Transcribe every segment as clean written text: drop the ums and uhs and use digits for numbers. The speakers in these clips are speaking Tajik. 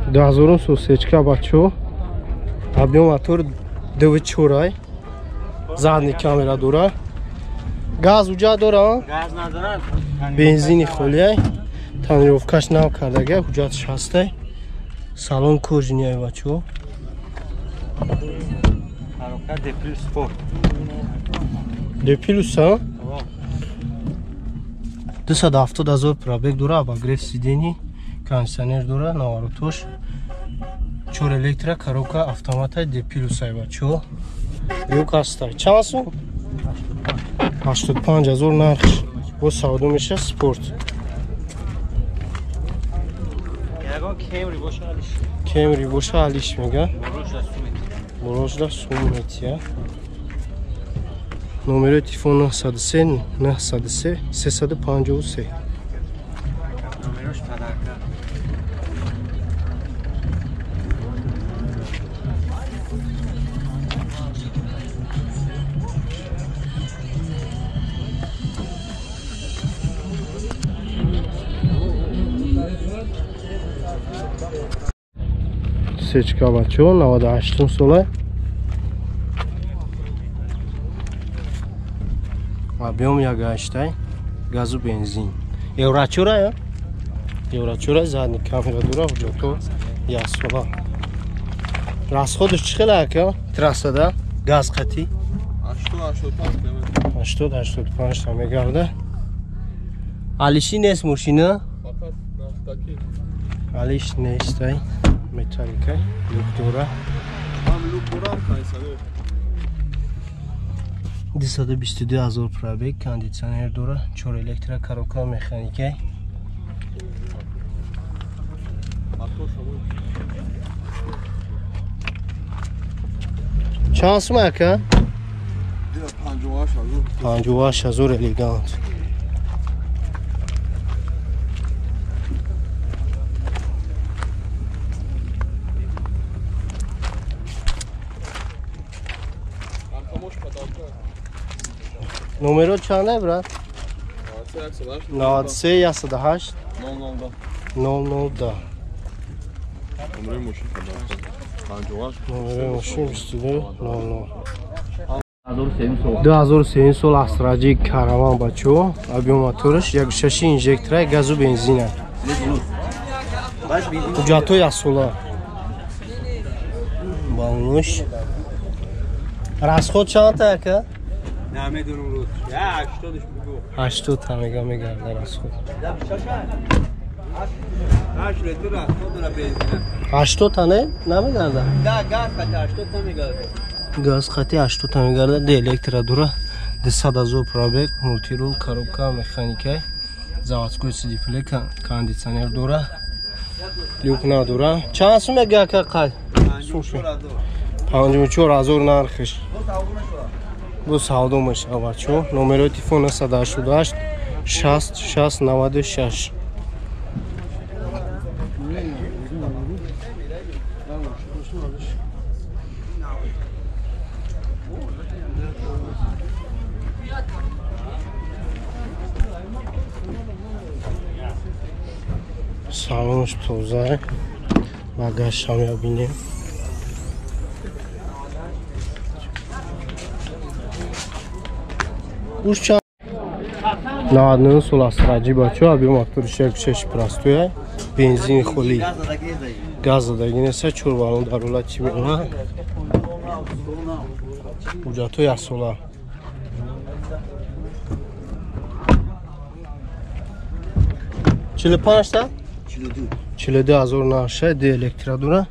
2000 сол сечка бачо. Объем мотор 2.4. Задний камера дора. Газ уҷа дора? Газ надорад. Бензини холиай. Тонировкаш нав кардага, ҳуҷҷатш ҳастай. Салон кожиняй бачо. Коробка D плюс спорт. D плюс, а? 270 000 пробег дора, обогрев сидений, кондиционер дора, наворотош. 4 электро, коробка автомата D плюс ай бачо. Люк ҳастай. Чанд сум? 85 000 нархш. Бо савдо меша спорт. Кемри боша алиш. Кемри боша алиш мега. Борожда сум метия. Номери телефон 903 903 353. Номерош падарка. Сечка бачо 98 сола. Объем 1.8 газу бензин. Еврочура я? Еврочура задний камера дура ҳуҷҷато 1 сола. Расходш чӣ хел ака? Трассада газ қатӣ 80 85 та мегарда. Алиши нест мошина? Фақат нахтаки. Алиш нестай. Металлика, люк дора. Ҳам люк дора, ҳам кондиционер. 222 000 пробег, кондиционер дора, 4 электро, коробка механика. Чанд сум ака? 58 000 элегант. Номеро чанд брат? 93 108 00 Номери мошин Номери мошин 22 00. 2003 сол Астраҷи караван бачо. Объем мотораш 1.6 инжектора, газу бензина. Ҳуҷҷатҳо 1 сола. Балонш. Расход чанд та ака? Намедонам рӯз. 80-ш бугу. 80 та мега мегарда расход. 8 литр расход дора бензина. 80 та не? Намегарда? Да, газ қати 80 та мегарда. Газ қати 80 та мегарда. Д электро дора. 200 000 пробег, мультирул, коробка, механика, заводской сидифле, кондиционер дора. Люк надора. Чанд сум мега ака қад? 54 000 нархш. Бо савдо мешава бачо. Номерои телефон 988 60 60 96. Салонш тоза. Багажшам бинем. Уш чанд 99 сол Астраҷи бачо, объем моториш 1.6 простой, бензини холӣ. Газ задагӣ нест, 4 баллон дар ҳолати меона. Ҳуҷҷатҳо 1 сола. 45 та? 42 000 нарша, д электро дора.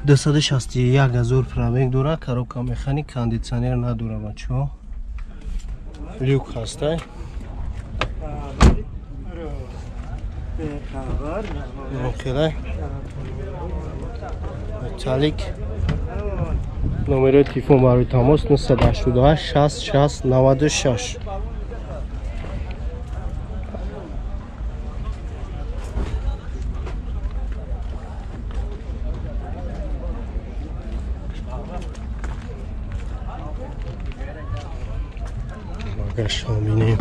261 000 пробег дора, коробка механик, кондиционер надора бачо. Люк ҳастай. Хеле. Металлик. Номери телефон барои тамос 988 60 60 96. Багажшо бинем.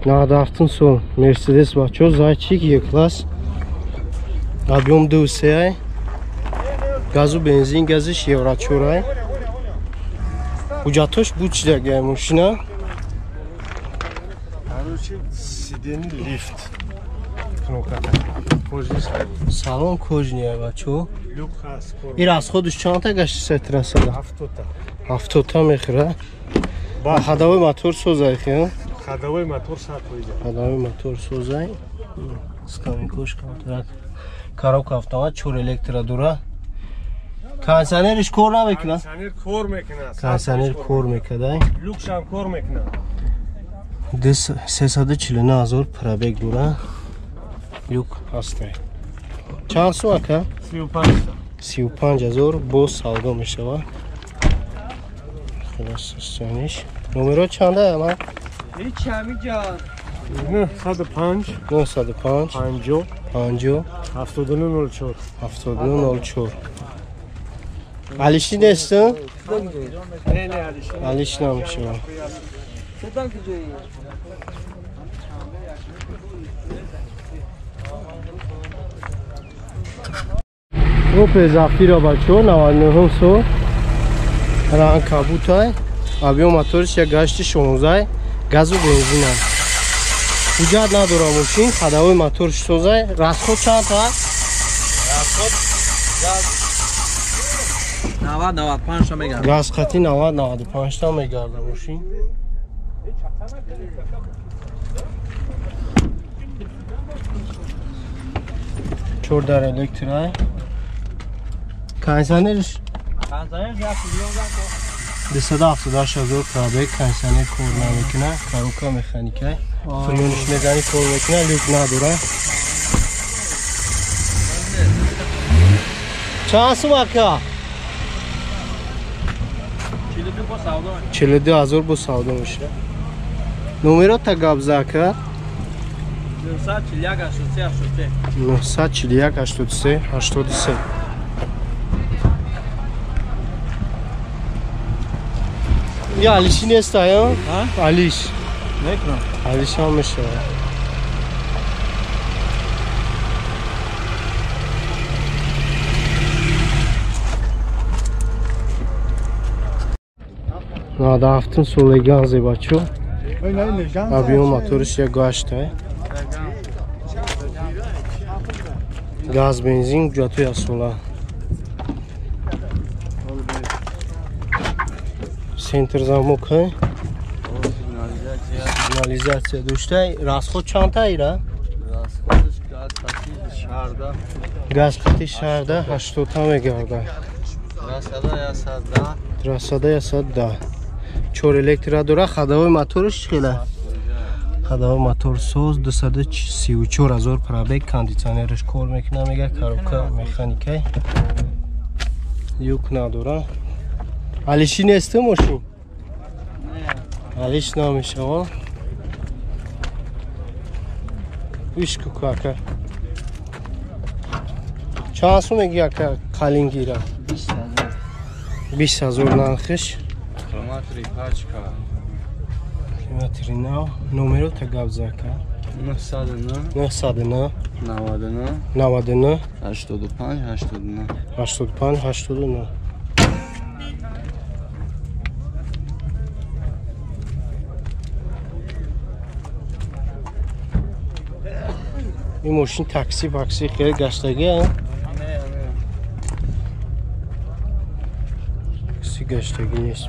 97 сол Мерседес бачо зайчик Е класс. Объем 2.3. Газу бензин газиш евро 4. Ҳуҷҷатош буд чидагай мошина. Короче, сиденье лифт. Кнопка. Кожный салон кожный бачо. Люк ҳаст. Ин расходаш чанд та гашти сетрасада? 70 та. 70 та мехӯра. Ба ходовой мотор созай хе? Ходовой мотор 100%. Ходовой мотор созай. Скамейкош контракт. Коробка автомат 4 электро дура. Кондиционериш кор намекунад? Кондиционер кор мекунад. Кондиционер кор мекунад. Люкшам кор мекунад. 349 000 пробег дура. Люк ҳастай. Чанд сум ака? 35. 35 000 боз савдо мешавад. Хулос состояниш. Номеро чанда ама? Ҳеч ҳамиҷа. 905 905 50 50 7904 7904. Алиши нест? Не, не, Алиши. Алиш намешавад. Опел Зафира бачо 99 сол. Ранг кабутай. Объем моториш як гашти 16, газу бензина. Ҳуҷҷат надора мошин, ходовой моторш созай. Расход чанд та? Расход газ 90-95 та мегарда. Газ қати 90-95 та мегарда мошин. Чор дар электрай. Кондиционерш? Кондиционерш як миллион 278 000 пробег, кондиционер кор намекунад, коробка механикай. Фреониш мезани кор мекунад, люк надора. Чанд сум ака? 42 000 бо савдо мешавад. Номерота гап за ака? 941 83 83. 941 83 83. Я Алиши нест, ая? Алиш. Мекунам. Алиш ҳам мешавад. 97 сол Леганзе бачо. Объем моториш як гаштай. Газ бензин ҳуҷҷату як сола. Центр замок ҳай. Сигнализатсия доштай. Расход чанд та ира? Расходш газ қати шаҳрда. Газ қати шаҳрда 80 та мегарда. Трассада 110. Трассада 110. 4 электро дора, ходовой моторш чӣ хела? Ходовой мотор соз 234 000 пробег, кондиционерш кор мекунад, мега коробка механикай. Люк надора. Алиши нест мошин? Алиш намешавад. Ишку ака. Чанд сум мегӣ ака қалингира? 20 000 нархиш. Километри пачка. Километри нав. Номерота гап за ака? 909 909 99 99 85 89 85 89. Ин мошин такси вакси хеле гаштагӣ, а? Такси гаштагӣ нест.